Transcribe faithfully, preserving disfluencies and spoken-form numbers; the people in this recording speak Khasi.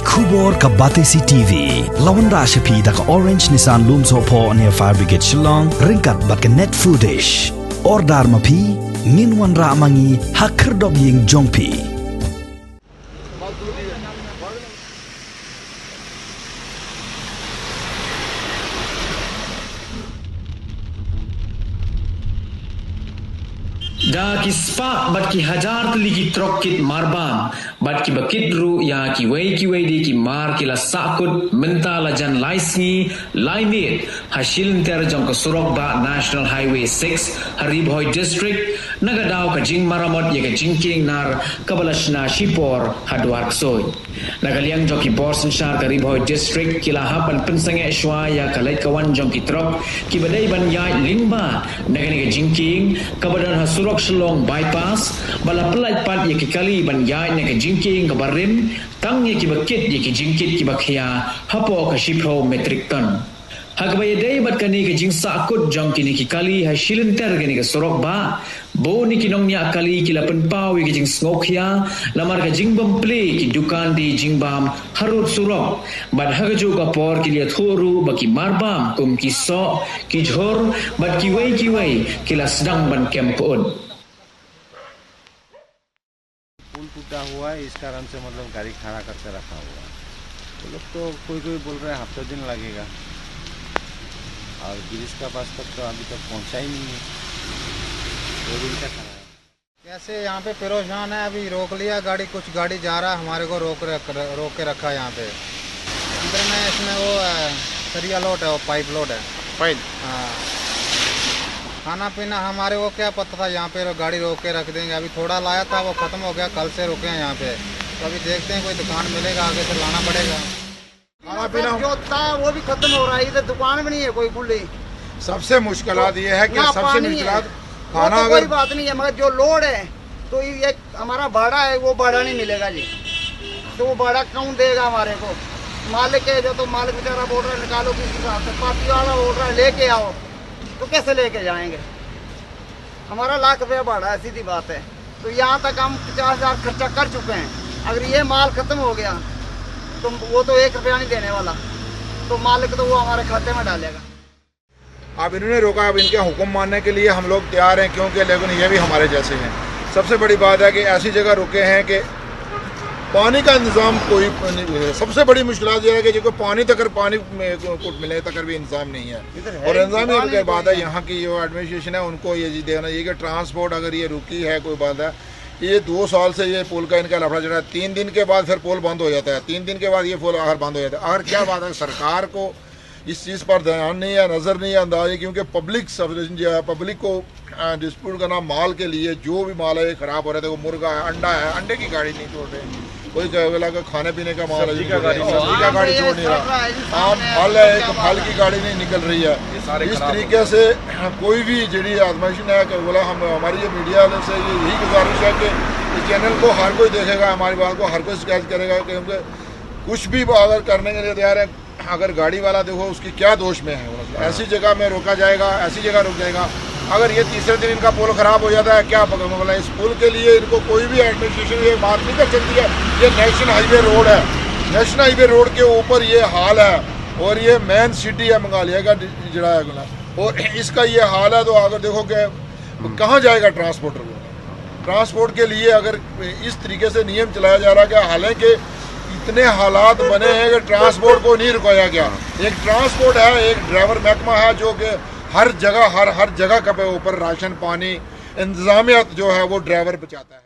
Khubor ka Batesi T V la wanrah sha phi da ka Orange Nissan Lumsohphoh near Fire Brigade Shillong, ryngkat bad ka Net Foodish. Order ma phi, ngin wanrah ma ngi ha khyrdop ïing jong phi. Da ki spah bad ki hajar tylli ki trok kit marbam bad kiba kit ruh ïa kiwei kiwei de ki mar ki la sahkut mynta la jan lai sngi lai miet ha shilynter jong ka surok bah National Highway six ha Ri Bhoi District, na ka daw ka jingmaramot ïa ka jingkieng nar kaba la shna shipor ha Dwar Ksuid. Na ka liang jong ki bor synshar ka Ri Bhoi District ki la hap ban pynsangeh shuwa ïa ka leit ka wan jong ki trok kiba dei ban ïaid lyngba na kane ka jingkieng kaba don ha surok Shillong Bypass, ba la pyllait pat ïa ki kali ban ïaid na ka jingkieng kaba rim, tang ïa kiba kit ïa ki jingkit kiba khia hapoh ka shiphew metric ton. Ha kaba ïadei bad kane ka jingsahkut jong kine ki kali ha shilynter kane ka surok bah, bun ki nongñiah kali ki la pynpaw ïa ka jingsngewkhia namar ka jingbym plie ki dukan die jingbam harud surok, bad ha kajuh ka por ki la ïathuh ruh ba ki marbam kum ki soh, ki jhur bad kiwei kiwei ki la sdang ban kem pyut. पुल टूटा हुआ है, इस कारण से मतलब गाड़ी खड़ा करके रखा हुआ है। वो लोग तो कोई कोई बोल रहे हैं हफ्ते दिन लगेगा, और गिरीश का पास तक तो अभी तक पहुंचा ही नहीं है, दो दिन का खड़ा है। कैसे यहाँ पे परेशान है, अभी रोक लिया गाड़ी, कुछ गाड़ी जा रहा है, हमारे को रोक रख, रोक के रखा है यहाँ पे। अंदर में इसमें वो है, सरिया लोड है, वो पाइप लोड है। पाइप? हाँ। खाना पीना हमारे को क्या पता था, यहाँ पे गाड़ी रोक के रख देंगे। अभी थोड़ा लाया था, वो ख़त्म हो गया, कल से रुके हैं यहाँ पे। तो अभी देखते हैं, कोई दुकान मिलेगा, आगे से लाना पड़ेगा। खाना पीना जो था, वो भी खत्म हो रहा है, इधर दुकान भी नहीं है कोई खुली। सबसे मुश्किलात ये है कि यहाँ सबसे पानी है, मुश्किलात वो खाना तो कोई अगर बात नहीं है, मगर जो लोड है, तो ये हमारा भाड़ा है, वो भाड़ा नहीं मिलेगा जी। तो वो भाड़ा कौन देगा हमारे को? मालिक है जो, तो मालिक बेचारा बोल रहा है, "निकालो किसी हिसाब से।" पापी वाला बोल रहा है, "लेके आओ।" तो कैसे लेके जाएंगे? हमारा लाख रुपया भाड़ा है, सीधी बात है। तो यहाँ तक हम पचास हजार खर्चा कर चुके हैं। अगर ये माल खत्म हो गया, तो वो तो एक रुपया नहीं देने वाला, तो मालिक तो वो हमारे खाते में डालेगा। अब इन्होंने रोका, अब इनके हुक्म मानने के लिए हम लोग तैयार हैं, क्योंकि लेकिन ये भी हमारे जैसे हैं। सबसे बड़ी बात है कि ऐसी जगह रुके हैं कि पानी का इंतजाम कोई नहीं है। सबसे बड़ी मुश्किल ये है कि जिनको पानी तक, पानी में कुट मिले तक भी इंतजाम नहीं है। इधर है और ही इंतजाम दुकान की ही बात है, कोई नहीं। यहाँ की जो एडमिनिस्ट्रेशन है, उनको ये चीज़ देखना चाहिए कि ट्रांसपोर्ट अगर ये रुकी है, कोई बात है, ये दो साल से ये पुल का इनका लफड़ा चल रहा है। तीन दिन के बाद फिर पुल बंद हो जाता है, तीन दिन के बाद ये पुल आखिर बंद हो जाता है। आखिर क्या बात है, सरकार को इस चीज़ पर ध्यान नहीं है, नज़र नहीं है, अंदाज है, क्योंकि पब्लिक सब, पब्लिक को, अ, डिस्ट्रीब्यूट करना माल के लिए, जो भी माल है, ये ख़राब हो रहा है। देखो, मुर्गा है, अंडा है, अंडे की गाड़ी नहीं छोड़ रहे, कोई क-, बोला कि खाने पीने का माल है, सब्जी का गाड़ी, सब्जी का गाड़ी छोड़ नहीं रहा। आम फल है, एक फल की गाड़ी नहीं निकल रही है। इस तरीके से कोई भी जेडी आजमाइश ना है कि बोला, हम, हमारी ये मीडिया वाले से ये यही गुजारिश है कि इस चैनल को हर कोई देखेगा, हमारी बात को हर कोई शिकायत करेगा, क्योंकि कुछ भी अगर करने के लिए तैयार है, अगर गाड़ी वाला देखो उसकी क्या दोष में है, ऐसी जगह में रोका जाएगा, ऐसी जगह रुक जाएगा। अगर ये तीसरे दिन इनका पुल खराब हो जाता है, क्या पकड़, मतलब, इस पुल के लिए इनको कोई भी एडमिनिस्ट्रेशन ये बात नहीं कर सकती है। ये नेशनल हाईवे रोड है, नेशनल हाईवे रोड के ऊपर ये हाल है, और ये मेन सिटी है मेघालय का, ਜਿਹੜਾ ਹੈ, और इसका ये हाल है। तो अगर देखो कि कहाँ जाएगा ट्रांसपोर्टर, वो ट्रांसपोर्ट के लिए अगर इस तरीके से नियम चलाया जा रहा है कि हालांकि इतने हालात बने हैं कि ट्रांसपोर्ट को नहीं रुकाया गया। एक ट्रांसपोर्ट है, एक ड्राइवर महकमा है, जो कि हर जगह, हर हर जगह का पे ऊपर राशन पानी इंतजामिया जो है वो ड्राइवर पहुँचाता है।